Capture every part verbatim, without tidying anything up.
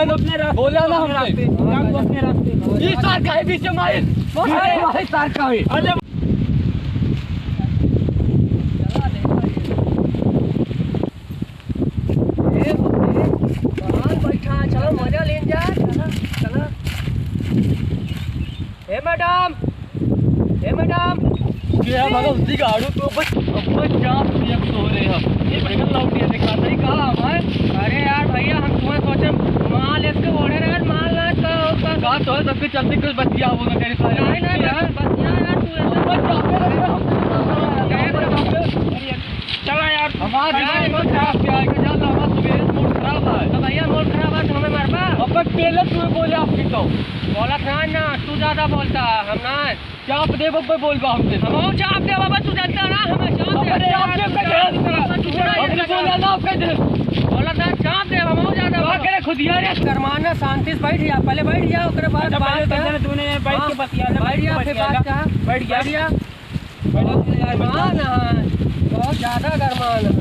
अपने रास्ते, बोला ना अपने हमसे। रास्ते, अपने रास्ते। ई सार काहे बीच में आइल? अरे भाई, सार काहे? अरे ए, ए, बाहर बैठा, चलो मजा लेन जा, चला, चला। ए मैडम, ए मैडम। क्या भगत जी गाड़ू तो बस, अब बस चाप दिया तो हो रहे हम। ये भैया लौट गया, देखा सही कहा हमारे। अरे यार भैया, हम तुम्हें सोचे माल इसके ओढ़े रहे, माल ना का होता। कहा तो है, सबके चलते कुछ बतिया वो ना तेरे साथ। नहीं, नहीं, यार। बतिया यार, तू ऐसा बस चाप दे रहे हम। चला यार। हमारा दिमाग बहुत खराब किया है, जान लो, हमारा सुबह मूड खराब है। तो भैया, मूड खराब है तो हमें मारबा? अब तक पहले तू बोले आपकी तो। बोलत ना, ना, तू ज्यादा बोलता है, हम ना। चाप दे बब्बे, बोलबा हमसे। हम चाप दे बाबा, तू जानता ना, हमें चाप दे। अबे चाप दे, तू जानता ना, तू जानता ना। हमने बोला ना आपका दे। बोलत ना, चाप दे, हम ज्यादा क्या बोलता। करे खुद यार? गरमाना, शांति से बैठ जा, पहले बैठ जा, ओकरे बाद अच्छा, बात पहले कर। तो तूने बैठ के हाँ, बतिया ले, बैठ जा, बैठ के फिर बतिया बात ले। कर। बैठ जा। बैठ जा। गरमान है, बहुत ज्यादा गरमान है।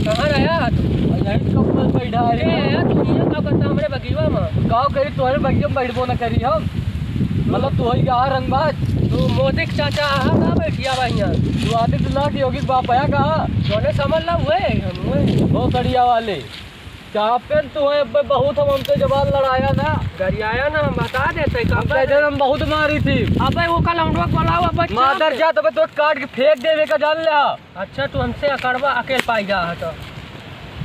कहाँ रहा तू? यही तो ऊपर बैठा है। ए, यार, तू यहाँ का करता हमरे बगिया में? गाँव करी तोहरे बगिया में बैठबो न करी हम। मतलब तू होई का रंगबाज? तू मोदी के चाचा आहा का बैठिया बा यहाँ? तू आदित्य नाथ योगी के बाप आया कहा? तोने समझ ला हुए, हम हुए। बहुत बढ़िया वाले। चापेन तू है, अबे बहुत हम हमसे जबान लड़ाया ना। गरियाया ना, हम बता देते, हम कह दे, हम बहुत मारी थी। अबे वो कल हम लोग बुलाओ, अबे मादर चाप। जात, अबे तो काट के फेंक देवे का जान ले। अच्छा, तू हमसे अकड़वा अकेल पाई जा है तो।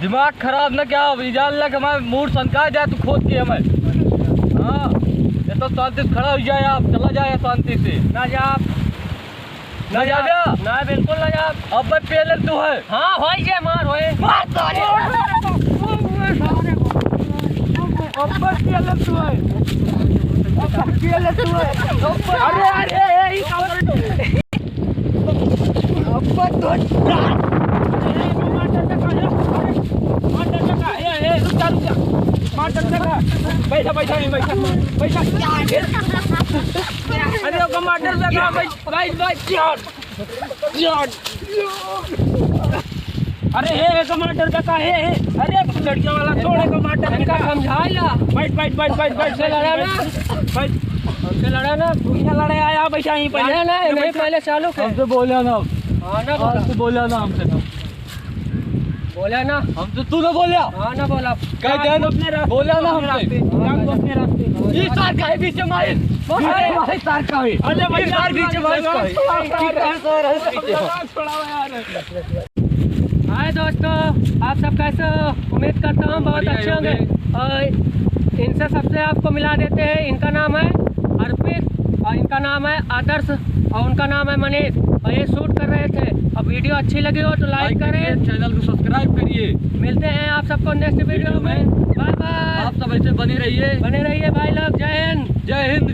दिमाग खराब ना क्या, अब ई जान ले कि हमारे मूड सनका जाए, तू खोद के हमें। हाँ, ये तो शांति से खड़ा हो जाए, आप चला जाए शांति से। ना जा। ना जाबे? ना, बिल्कुल ना जाब। अबे पहले तू है। हाँ, होई जे मार होए। मार सारे। अबे पहले तू है। अबे पहले तू है। अरे, अरे, ए, ई का कर-, अबे तो ए, ए, रुक जा, रुक जा। बैठा, बैठा, यहीं बैठा। बैठा। अरे, ओका मार डाल, बैठ, बैठ, बैठ, बैठ। अरे, हे, हे, टमाटर का का, हे, हे। अरे, लड़किया वाला छोड़, टमाटर का। इनका समझाइला। बैठ, बैठ, बैठ, बैठ, बैठ, हमसे लड़ा ना। बैठ। हमसे लड़ा ना। तू यहाँ लड़े आया, बैठा यहीं पहले। लड़ा ना, नहीं, पहले चालू कर। हमसे बोला ना। हाँ, ना बोला। हमसे बोला ना, हमसे ना। बोला ना। हमसे तू ना बोला। हाँ, ना बोला। कह दे ना, अपने रास्ते, बोला ना अपने हमसे। रास्ते, अपने रास्ते। ये सार काहे बीच में आइल? अरे भाई, सार काहे? अरे भाई, ये सार बीच में आइल। सार, सार, सार, सार। छोड़ाओ यार। हाय दोस्तों, आप सब कैसे हो? उम्मीद करता हूँ बहुत बढ़िया अच्छे होंगे। होंगे। और इनसे सबसे आपको मिला देते हैं, इनका नाम है अर्पित और इनका नाम है आदर्श और उनका नाम है मनीष। और ये शूट कर रहे थे। अब वीडियो अच्छी लगी हो तो लाइक लाइक करें, करिए। चैनल को सब्सक्राइब करिए। मिलते हैं आप सबको नेक्स्ट वीडियो वीडियो में। में। Bye bye. आप सब ऐसे बने रहिए। बने रहिए भाई लोग। जय हिंद। जय हिंद, जय